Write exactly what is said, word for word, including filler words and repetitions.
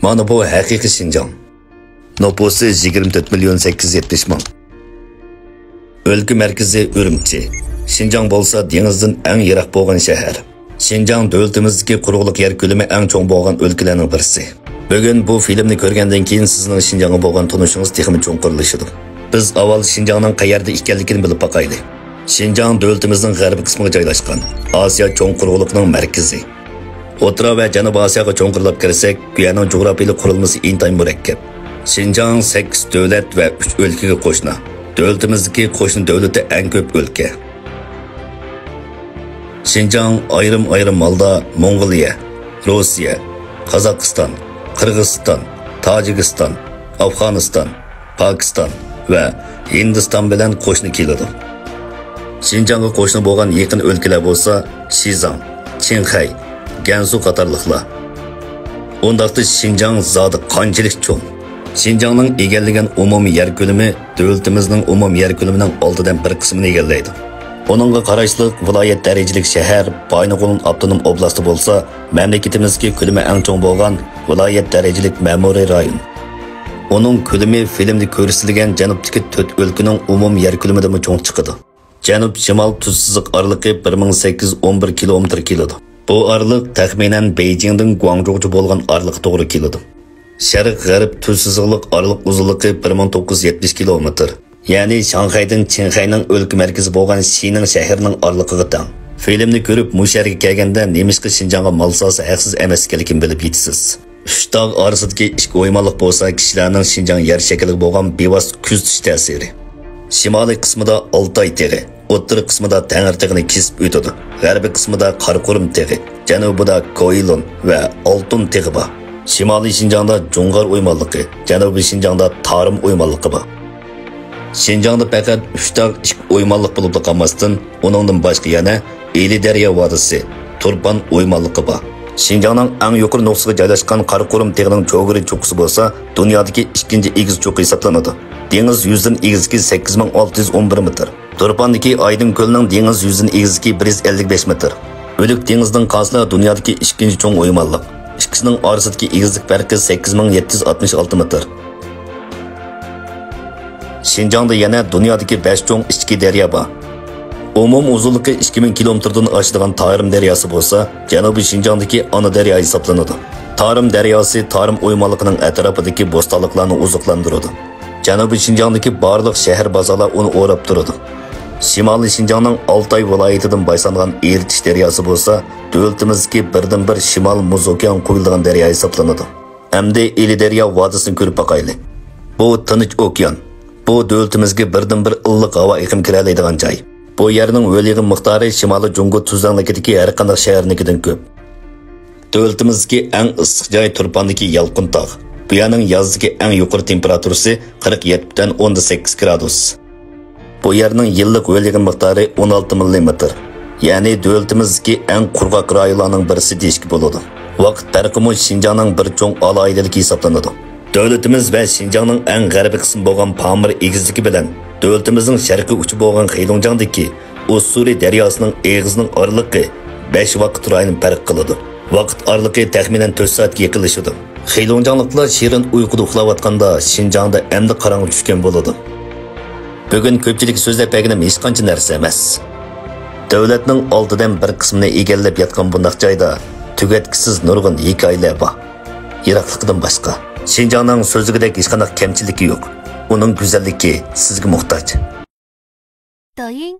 مانا بۇ ھەقىقىي شىنجاڭ. نوپۇسى يىگىرمە تۆت مىليون سەككىز يۈز يەتمىش مىڭ. ئۆلكە مەركىزى ئۈرۈمچى. شىنجاڭ بولسا دېڭىزدىن ئەڭ يىراق بولغان شەھەر. شىنجاڭ دۆلىتىمىزدىكى قۇرۇقلۇق يەر كۆلىمى ئەڭ چوڭ بولغان ئۆلكىلەرنىڭ بىرسى. بۈگۈن بۇ فىلىمنى كۆرگەندىن كېيىن سىزنىڭ شىنجاڭغا بولغان تونۇشىڭىز تېخىمۇ چوڭقۇرلىشىدۇ. بىز ئاۋۋال شىنجاڭنىڭ قەيەردە ئىكەنلىكىنى بىلىپ باقايلى. شىنجاڭ دۆلىتىمىزنىڭ غەربىي قىسمىغا جايلاشقان، ئاسىيا چوڭ قۇرۇقلۇقىنىڭ مەركىزى. ئوتتۇرا ۋە جەنۇبىي ئاسىياغا چوڭقۇرلاپ كىرسەك، بۇ يەرنىڭ جۇغراپىيىلىك قۇرۇلمىسى ئىنتايىن مۇرەككەپ. شىنجاڭ سەككىز دۆلەت ۋە ئۈچ ئۆلكىگە قوشنا. دۆلىتىمىزدىكى قوشنا دۆلىتى ئەڭ كۆپ ئۆلكە. شىنجاڭ ئايرىم-ئايرىم ھالدا موڭغۇلىيە، روسىيە، قازاقىستان، قىرغىزىستان، تاجىكىستان، ئافغانىستان، پاكىستان ۋە ھىندىستان بىلەن قوشنا كېلىدۇ. شىنجاڭغا قوشنا بولغان يېقىن ئۆلكىلەر بولسا شىزاڭ، چىڭخەي، گەنسۇ قاتارلىقلار. ئۇنداقتا شىنجاڭ زادى قانچىلىك چوڭ؟ شىنجاڭنىڭ ئىگىلىگەن ئومۇمىي يەر كۆلىمى دۆلىتىمىزنىڭ ئومۇمىي يەر كۆلىمىنىڭ ئالتىدىن بىر قىسمىنى ئىگىلەيدۇ. ئۇنىڭغا قاراشلىق ۋىلايەت دەرىجىلىك شەھەر بايىنغولىن ئاپتونوم ئوبلاستى بولسا، مەملىكىتىمىزدىكى كۆلىمى ئەڭ چوڭ بولغان ۋىلايەت دەرىجىلىك مەمۇرىي رايون. ئۇنىڭ كۆلىمى فىلىمدا كۆرسىتىلگەن جەنۇبتىكى تۆت ئۆلكىنىڭ ئومۇمىي يەر كۆلىمىدىنمۇ چوڭ چىقىدۇ. جەنۇب شىمال تۈز سىزىق ئارىلىقى بىر مىڭ سەككىز يۈز ئون بىر كىلومېتىر كېلىدۇ. بۇ ئارىلىق تەخمىنەن بېيجىڭدىن گۇاڭجۇغىچە بولغان ئارىلىققا توغرا كېلىدۇ. شەرق غەرب تۈز سىزىقلىق ئارىلىق ئۇزۇنلۇقى بىر مىڭ توققۇز يۈز يەتمىش كىلومېتىر. يەنى شاڭخەيدىن چىڭخەينىڭ ئۆلكە مەركىزى بولغان شىنىڭ شەھىرىنىڭ ئارىلىقىغا تەڭ. فىلىمنى كۆرۈپ مۇشۇ يەرگە كەلگەندە نېمىشقا شىنجاڭغا مال سالسا ھەقسىز ئەمەس ئىكەنلىكىنى بىلىپ يېتىسىز. ئۈچ تاغ ئارىسىدىكى ئىككى ئويمانلىق بولسا كىشىلەرنىڭ شىنجاڭ يەر شەكلىگە بولغان بىۋاسىتە كۆزىتىش تەسىرى. شىمالىي قىسمىدا ئالتاي تېغى، ئوتتۇرا قىسمىدا تەڭرىتېغىنى كېسىپ ئۆتىدۇ. غەربىي قىسمىدا قاراقۇرۇم تېغى، جەنۇبىدا كوئىلون ۋە ئالتۇن تېغى بار. شىمالىي شىنجاڭدا جۇڭغار ئويمانلىقى، جەنۇبىي شىنجاڭدا تارىم ئويمانلىقى بار. شىنجاڭدا پەقەت ئۈچ تاغ، ئىككى ئويمانلىق بولۇپلا قالماستىن، ئۇنىڭدىن باشقا يەنە ئىلى دەريا ۋادىسى، تۇرپان ئويمانلىقى بار. شىنجاڭنىڭ ئەڭ يۇقىرى نۇقتىسىغا جايلاشقان قاراقۇرۇم تېغىنىڭ چوغۇرى چوققىسى بولسا دۇنيادىكى ئىككىنچى ئېگىز چوققا ھېسابلىنىدۇ. دېڭىز يۈزىدىن ئېگىزلىكى سەككىز مىڭ ئالتە يۈز ئون بىر مېتىر. تۇرپاندىكى ئايدىڭ كۆلىنىڭ دېڭىز يۈزىدىن ئېگىزلىكى بىر يۈز ئەللىك بەش مېتىر. ئۆلۈك دېڭىزدىن قالسا دۇنيادىكى ئىككىنچى چوڭ ئويمانلىق. ئىككىسىنىڭ ئارىسىدىكى ئېگىزلىك پەرقى سەككىز مىڭ يەتتە يۈز ئاتمىش ئالتە مېتىر. شىنجاڭدا يەنە دۇنيادىكى بەش چوڭ ئىچكى دەريا بار. ئومۇمىي ئۇزۇنلۇقى ئىككى مىڭ كىلومېتىردىن ئاشىدىغان تارىم دەرياسى بولسا جەنۇبىي شىنجاڭدىكى ئانا دەريا ھېسابلىنىدۇ. تارىم دەرياسى تارىم ئويمانلىقىنىڭ ئەتراپىدىكى بوستانلىقلارنى ئوزۇقلاندۇرىدۇ. جەنۇبىي شىنجاڭدىكى بارلىق شەھەر بازارلار ئۇنى ئوراپ تۇرىدۇ. شىمالىي شىنجاڭنىڭ ئالتاي ۋىلايىتىدىن باشلانغان ئېرتىش دەرياسى بولسا دۆلىتىمىزدىكى بىردىنبىر شىمال مۇز ئوكيانغا قۇيۇلىدىغان دەريا ھېسابلىنىدۇ. ئەمدى ئىلى دەريا ۋادىسىنى كۆرۈپ باقايلى. بۇ تىنچ ئوكيان. بۇ دۆلىتىمىزگە بىردىنبىر ئىللىق ھاۋا ئېقىمى كىرەلەيدىغان جاي. بۇ يەرنىڭ ھۆل يېغىن مىقدارى شىمالىي جۇڭگو تۈزلەڭلىكىدىكى ھەر قانداق شەھەرنىڭكىدىن كۆپ. دۆلىتىمىزدىكى ئەڭ ئىسسىق جاي تۇرپاندىكى يالقۇن تاغ. بۇ يەرنىڭ يازدىكى ئەڭ يۇقىرى تېمپېراتۇرىسى قىرىق يەتتە پۈتۈن ئوندىن سەككىز گرادۇس. بۇ يەرنىڭ يىللىق ھۆل يېغىن مىقدارى ئون ئالتە مىللىمېتىر. يەنى دۆلىتىمىزدىكى ئەڭ قۇرغاق رايونلارنىڭ بىرسى دېيىشكە بولىدۇ. ۋاقىت پەرقىمۇ شىنجاڭنىڭ بىر چوڭ ئالاھىدىلىكى ھېسابلىنىدۇ. دۆلىتىمىز ۋە شىنجاڭنىڭ ئەڭ غەربىي قىسمى بولغان پامىر ئېگىزلىكى بىلەن دۆلىتىمىزنىڭ شەرقىي ئۇچى بولغان خېلۇڭجياڭدىكى ئۇسسۇرى دەرياسىنىڭ ئېغىزىنىڭ ئارىلىقى بەش ۋاقىت رايىنى پەرق قىلىدۇ. ۋاقىت ئارىلىقى تەخمىنەن تۆت سائەتكە يېقىنلىشىدۇ. خېلۇڭجياڭلىقلار شېرىن ئۇيقۇدا ئۇخلاۋاتقاندا، شىنجاڭدا ئەمدى قاراڭغۇ چۈشكەن بولىدۇ. بۈگۈن كۆپچىلىككە سۆزلەپ بەرگىنىم ھېچقانچە نەرسە ئەمەس. دۆلەتنىڭ ئالتىدىن بىر قىسمىنى ئىگىلەپ ياتقان بۇنداق جايدا تۈگەتكۈسىز نۇرغۇن ھېكايىلەر بار. يىراقلىقىدىن باشقا، شىنجاڭنىڭ سۆزلىگۈدەك ھېچقانداق كەمچىلىكى يوق. ئۇنىڭ گۈزەللىكى سىزگە موھتاج. 抖音、